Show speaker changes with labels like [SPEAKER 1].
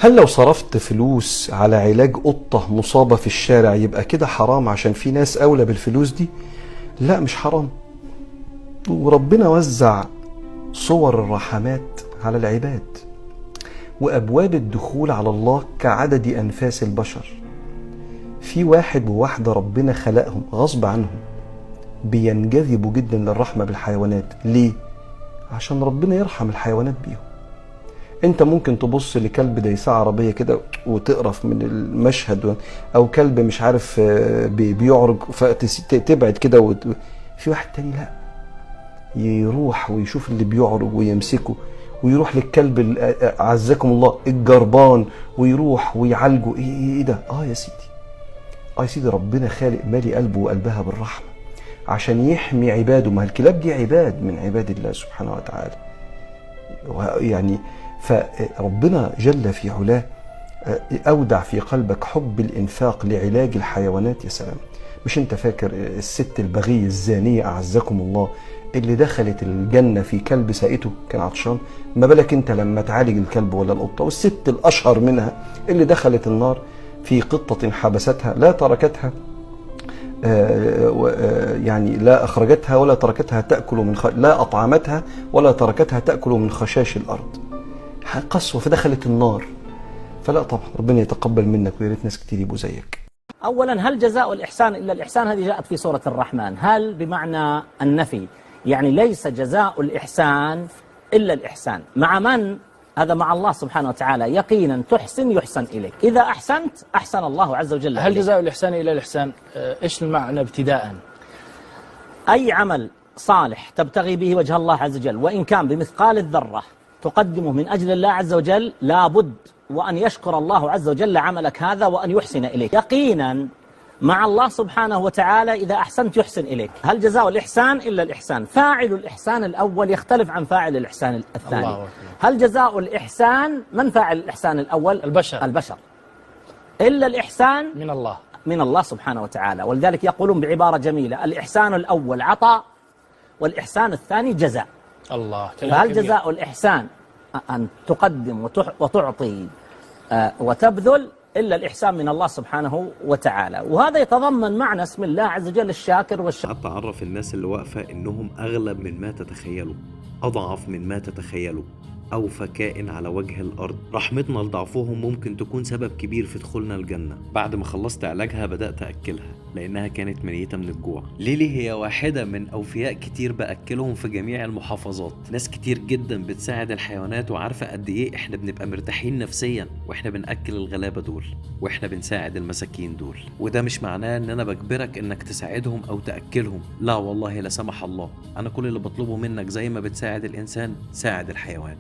[SPEAKER 1] هل لو صرفت فلوس على علاج قطة مصابة في الشارع يبقى كده حرام عشان في ناس أولى بالفلوس دي؟ لا، مش حرام. وربنا وزع صور الرحمات على العباد، وأبواب الدخول على الله كعدد أنفاس البشر. في واحد وواحدة ربنا خلقهم غصب عنهم بينجذبوا جدا للرحمة بالحيوانات. ليه؟ عشان ربنا يرحم الحيوانات بيهم. انت ممكن تبص لكلب دايسة عربية كده وتقرف من المشهد، او كلب مش عارف بيعرج فتبعد كده. في واحد تاني لا، يروح ويشوف اللي بيعرج ويمسكه، ويروح للكلب عزكم الله الجربان ويروح ويعالجه. ايه ده؟ يا سيدي، يا سيدي، ربنا خالق مالي قلبه وقلبها بالرحمة عشان يحمي عباده. ما الكلاب دي عباد من عباد الله سبحانه وتعالى يعني. فربنا جل في علاه أودع في قلبك حب الإنفاق لعلاج الحيوانات. يا سلام، مش انت فاكر الست البغية الزانية أعزكم الله اللي دخلت الجنة في كلب سائته كان عطشان؟ ما بالك انت لما تعالج الكلب ولا القطة. والست الأشهر منها اللي دخلت النار في قطة حبستها لا تركتها، يعني لا أخرجتها ولا تركتها تأكل من لا أطعمتها ولا تركتها تأكل من خشاش الأرض، قسوة، فدخلت النار. فلا طبعا ربنا يتقبل منك، ويا ريت ناس كتير يبقوا زيك.
[SPEAKER 2] أولا، هل جزاء الإحسان إلا الإحسان؟ هذه جاءت في سورة الرحمن. هل بمعنى النفي، يعني ليس جزاء الإحسان إلا الإحسان. مع من؟ هذا مع الله سبحانه وتعالى. يقينا تحسن يحسن إليك، إذا أحسنت أحسن الله عز وجل.
[SPEAKER 3] هل جزاء الإحسان إلى الإحسان؟ إيش المعنى ابتداء؟
[SPEAKER 2] أي عمل صالح تبتغي به وجه الله عز وجل، وإن كان بمثقال الذرة تقدمه من أجل الله عز وجل، لابد وأن يشكر الله عز وجل عملك هذا وأن يحسن إليك. يقينا مع الله سبحانه وتعالى إذا أحسنت يحسن إليك. هل جزاء الإحسان إلا الإحسان؟ فاعل الإحسان الأول يختلف عن فاعل الإحسان الثاني. هل جزاء الإحسان، من فاعل الإحسان الأول؟
[SPEAKER 3] البشر.
[SPEAKER 2] البشر. إلا الإحسان
[SPEAKER 3] من الله،
[SPEAKER 2] من الله سبحانه وتعالى. ولذلك يقولون بعبارة جميلة: الإحسان الأول عطاء والإحسان الثاني جزاء.
[SPEAKER 3] الله.
[SPEAKER 2] فهل جزاء الإحسان أن تقدم وتعطي وتبذل إلا الإحسان من الله سبحانه وتعالى؟ وهذا يتضمن معنى اسم الله عز وجل الشاكر والشاكر.
[SPEAKER 4] حتى أعرف الناس اللي واقفة إنهم أغلب من ما تتخيلوا، أضعف من ما تتخيلوا، أوفى كائن على وجه الأرض. رحمتنا لضعفهم ممكن تكون سبب كبير في دخولنا الجنة. بعد ما خلصت علاجها بدأت أكلها لأنها كانت ميتة من الجوع. ليلي هي واحدة من أوفياء كتير بأكلهم في جميع المحافظات. ناس كتير جدا بتساعد الحيوانات وعارفة قد إيه إحنا بنبقى مرتاحين نفسيا وإحنا بنأكل الغلابة دول وإحنا بنساعد المساكين دول. وده مش معناه إن أنا بجبرك إنك تساعدهم أو تأكلهم، لا والله لا سمح الله. أنا كل اللي بطلبه منك زي ما بتساعد الإنسان ساعد الحيوان.